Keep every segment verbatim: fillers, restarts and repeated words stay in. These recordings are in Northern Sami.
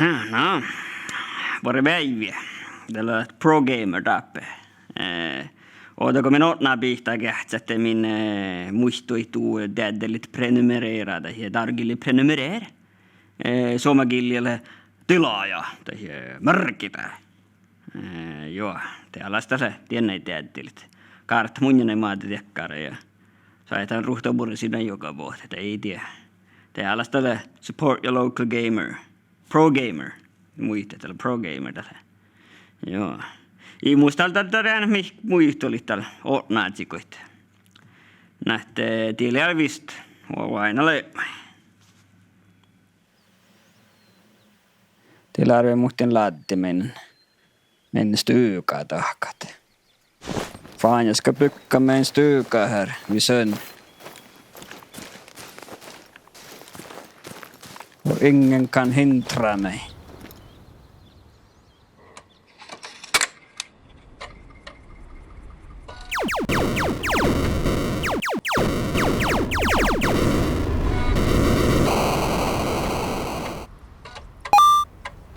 Ah, na, buorre beaivvi. Dat lea Pro Gamer dáppe. Eh, ovdal go min otná bihtážat geahččat, de min, eh, muittuid du deaddelit prenumerera, dahje dárgillii prenumerere. Eh, suomagillii lea tilaja, dahje merkitá. Eh, juo, de alastalle dieinna deaddelit. Gártat munnje maid deakkár ja. Sáhtán ruhta buorre sinna juoga bohte, de ii dieđe. De alastalle support your local gamer. Pro Gamer. Muitte, dat lea Pro Gamer dat lea. Juo. Ii mus dal, dal, dal ean mii muitalit dal otnážiiguid. Na ahte, eh, die lea vist, va-, vainna lea. Die lea muhtin láddi min, min stuga dahkat. Fan, jeg skal bygge meg en stue her ved sjøen. Og ingen kan hindre meg.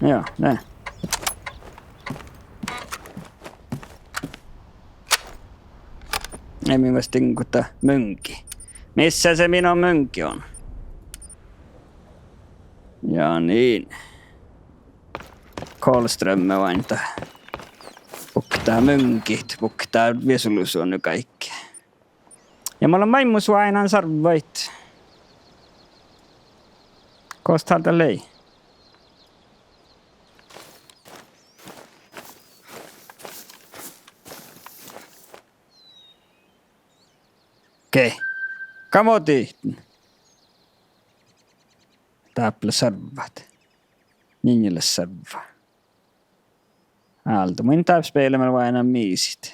Ja, ne. Ei, mii ves dinguta muŋgi. Missä se mino muŋgi on? Ja niin. Golfstrømpe vainna. Buktá muŋgit, buktá viesulusvuohta, gáikki. Ja mun lean maid mus váinán sarvvaid. Gos dál dat lei? Okei. Kamodit. Dáppe lea sarvvat. Ninjalassarvva. Áldu, mun dáppe spellemel váinán misit.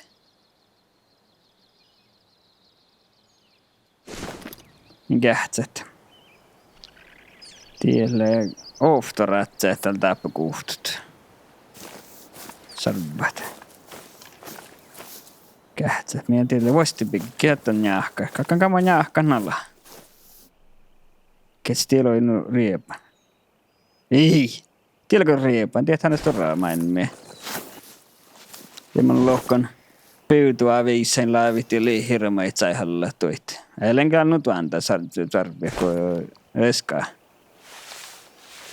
Geahččat. Die lea ovtta rádjat dál dáppe guhtet. Sarvvat. Geahččat, mii die lea vuostti bigge, dat njáhkkat. Galggan gama njáhkkat nala. Gos die lea nu rieban. Ii. Die lea go rieban, die han stuorra máilmmi. Ja mun lohken bivdu viissain lávit die lei hirbmat čájehallat duid. Ii lean gal nu duonda sar-, sarvvi go eska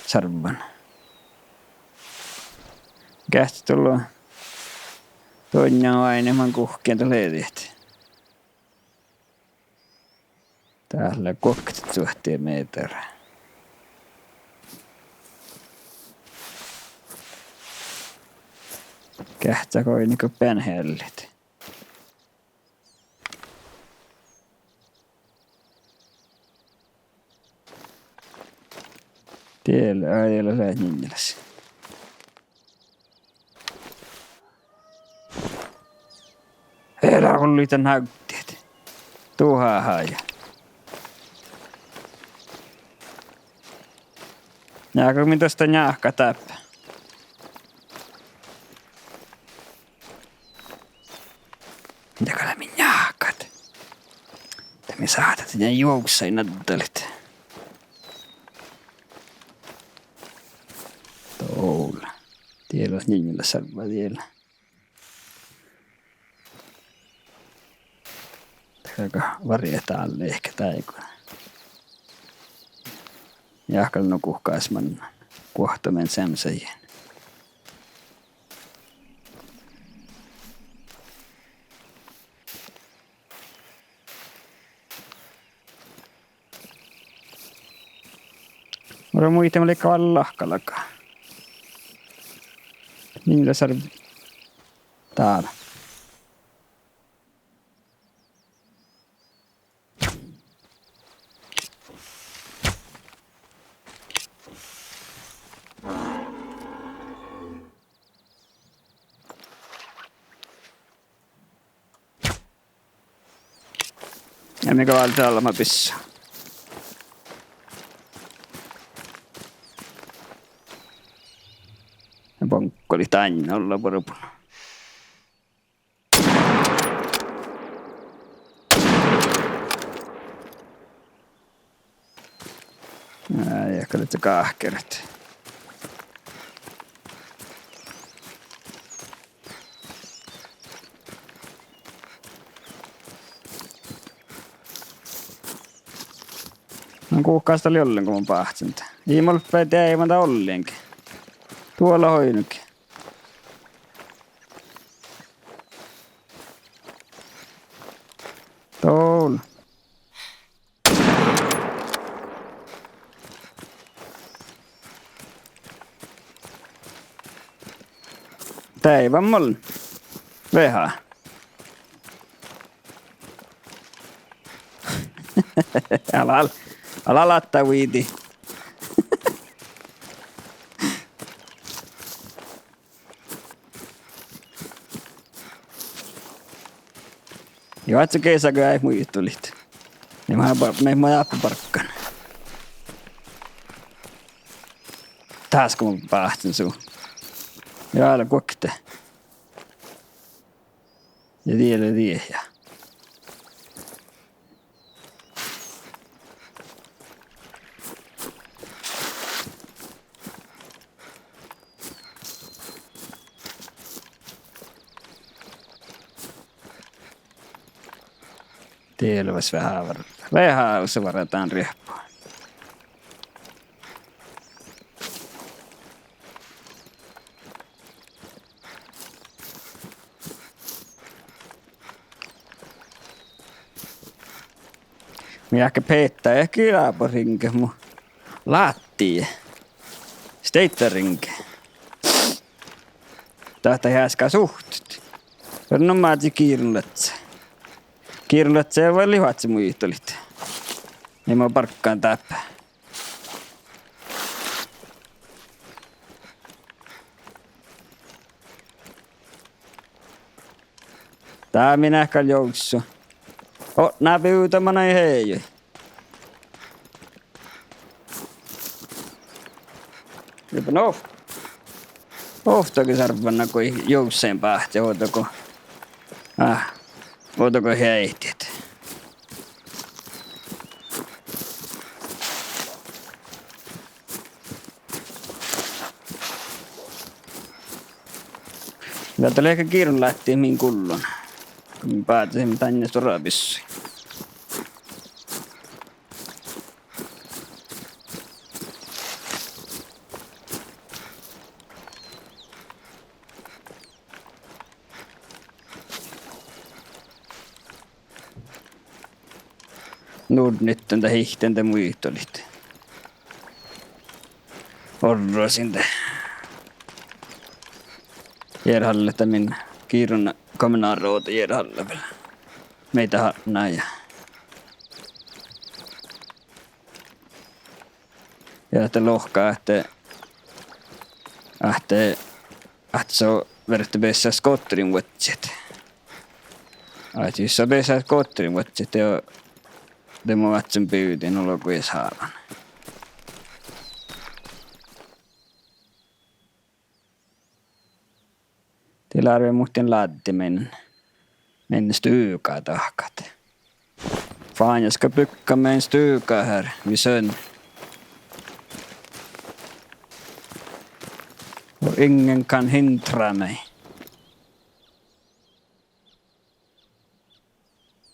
sarvvan. Geahččat dál lea duonda váinna man guhkkin dat lea diet. Dát lea guoktesuohta mehtera. Geahččat go oidne go bean heallit. Die lea, ii leat ninjalassat. Eará ollu dan hávdit. Duhát hája. Ja go min das njáhkkat dáppe. Ja go lea min njáhkkat. De mii sáhtát dan juovssaid naddalit. Dovla. Die lea ninjalassarvva die lea. Dego varjehit dalle, ehket dáigu. Ja gal nu guhkás man guohtamin seamma sajin. Mun muittán, mun lean gal lahkalaga. Ninjalassarvva. Dál. Ja mii gal dál leat bissá. Ja boŋkkolit dainna ollá buorebun. Ii, ja gal lea gáhkeret. Na guhkás dat lei ollen go mun báhcen. Ii mol beare deaivan dat ollengi. Duola oidno ge. Dol. Deaivan mol veahá. Ala, ala látta vuidi. Juo, ádjo geasa go eai muitalit. Ii, ma ba-, mii, ma dáppe barggan. Dás go mun báhcen su. Ja ale guokte. Ja diele die ja. Diele vas veahá vár-, veahá vasa várra dán riehpu. Mun jáhkán beassá eahkki láboriŋggat mu látti. Steiddaringe. Dáhte easka suhtet. Ferro, no, mázze giirunlaččat. Giirunlaččat vai lihvát muitalit. Ii, ma barggan dáppe. Dá min eahkal jovssu. Otná bivda manai heaji. Jupe, no. Ovtta ge sárvvana go jovssain báhce, ovdal go. Ah, ovdal go heaidit. Ja dat lea giirunlátti min gullon. Go mii báđaisimme dan stuorra bissui. Nurdnittan dat ihtten de muitalit. Orrosin de. Jearhallat dat min giirun kommunalråd jearhallat vel. Mii dat hatnái ja. Ja ahte lohká ahte, ahte, ahte son verte beassá skohteriin vuodjit. Ahte jus son beassá skohteriin vuodjit, de, de mun vázzen bivdin olgu ii sávan. De lea árve muhtin láddi min, min stuga dahkat. Fánas go bygga min stuga her vid sjøen. Og ingen kan hindre meg.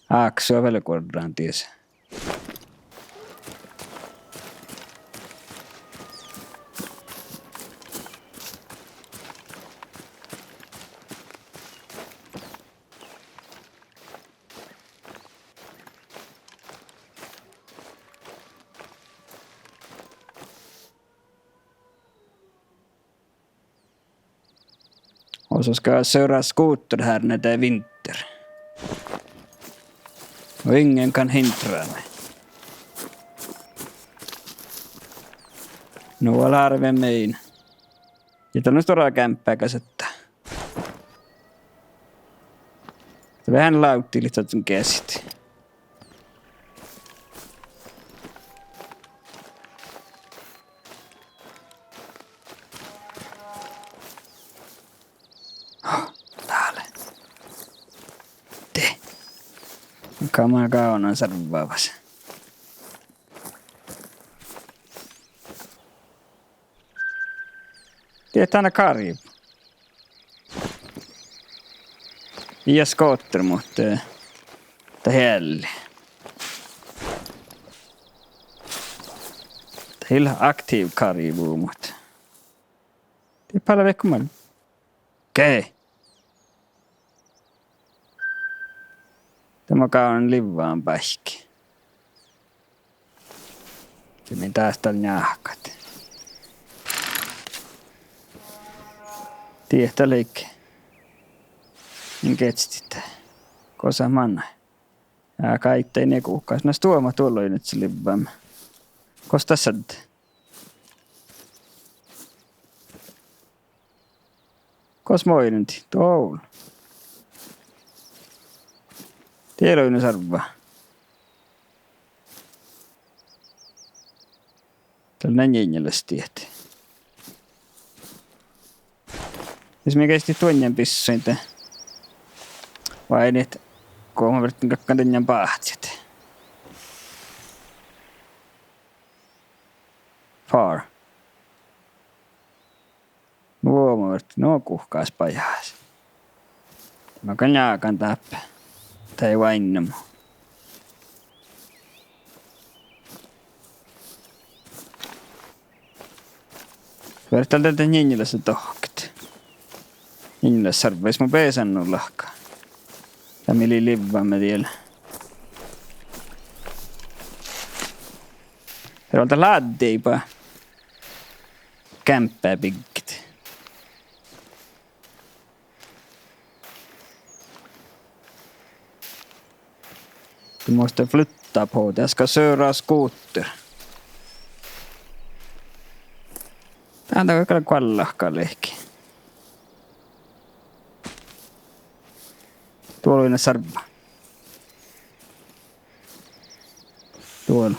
Áksu vel guorran dies. Og så skal jeg kjøre scooter her når det er vinter. Og ingen kan hindre meg. Nå er det árve min. Ja dan stuorra geampága seattá. Veahá lávddilit ahte son geasit. Dále. De. Kama gávdnan servvávas. Diehtit han káriid. Ja skohter, muhto, eh, dat ealli. Ii leat aktiiv karivvu, muhto dieđusge lea veahkku man. Ge. De mun gávdnan livvan báikki. Ja mii dás dal njáhkat. Diehtá leigga. In geahčastit. Gosa manai. Ja gáidái nie guhkás. Na stuomat duolloinnačča livvamin. Gos das šadde? Gos moidnendii? Dol. Dieđusge lea sarvva. Dal lea njinnjelas diehtit. Jus mii geaskkasit duonjján bissuin de váinit, go mun ferten galggan dainna báhcit. Far. Nu mo ferten, nu guhkás bajás. Ma gal njágan dáppe. Dai váinnama. Fertejal dal de njinnjelas dohkket. Njinnjelas sarvva, jus mun beasan nu lahka. Dat mii lei livvamin diel. Fertejal dal láddejit ba gámppá bigget. Du måste flytta på, jag ska köra skoter. Dán dal gal guollahka leahkit. Duolloinna sarvva. Duol.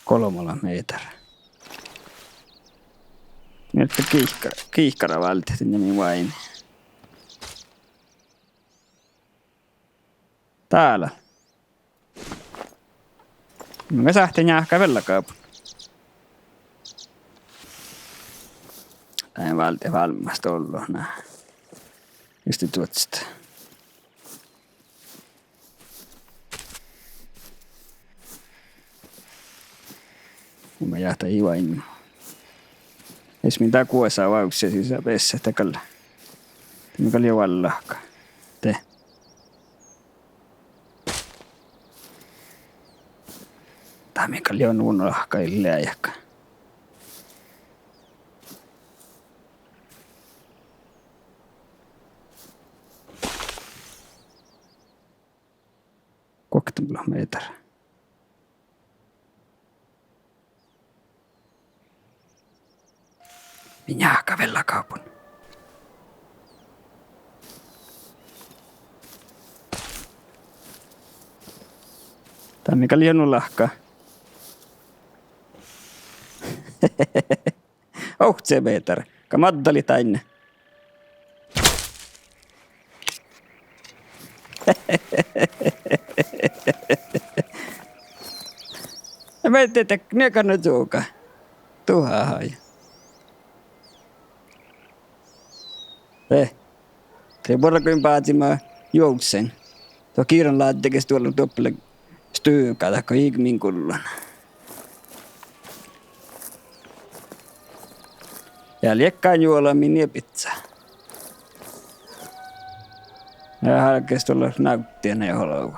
Golbmalogi mehtera. Mii leat gihkara, gihkara váldit ja mii váinit. Dál. Mun sáhtán njáhkát vel gábun. Dán válde vállá ollu na. Juste duođai. Mun jáhkán ii váinnu. Es min dá guosa vávssii sisa beassá, dat gal, dat mii gal lea vállá lahka. De. Dat mii gal lea nu lahka ii leat. Guokte mii leat mehtera. Mii njáhkát vel gábun. Dat mii gal lea nu lahka. Ovcci mehtera. Ka maddalit dainna. Ja mii de, de, nie galggan čuohkat. Duhát ja. Eh. De borgu in bázima juovssen. Duo giran ládde ges duolle doppe lea stuga dahká iige min gullan. Ja liekkán juolami nie biccá. Ja álggus duolle navddit ollu.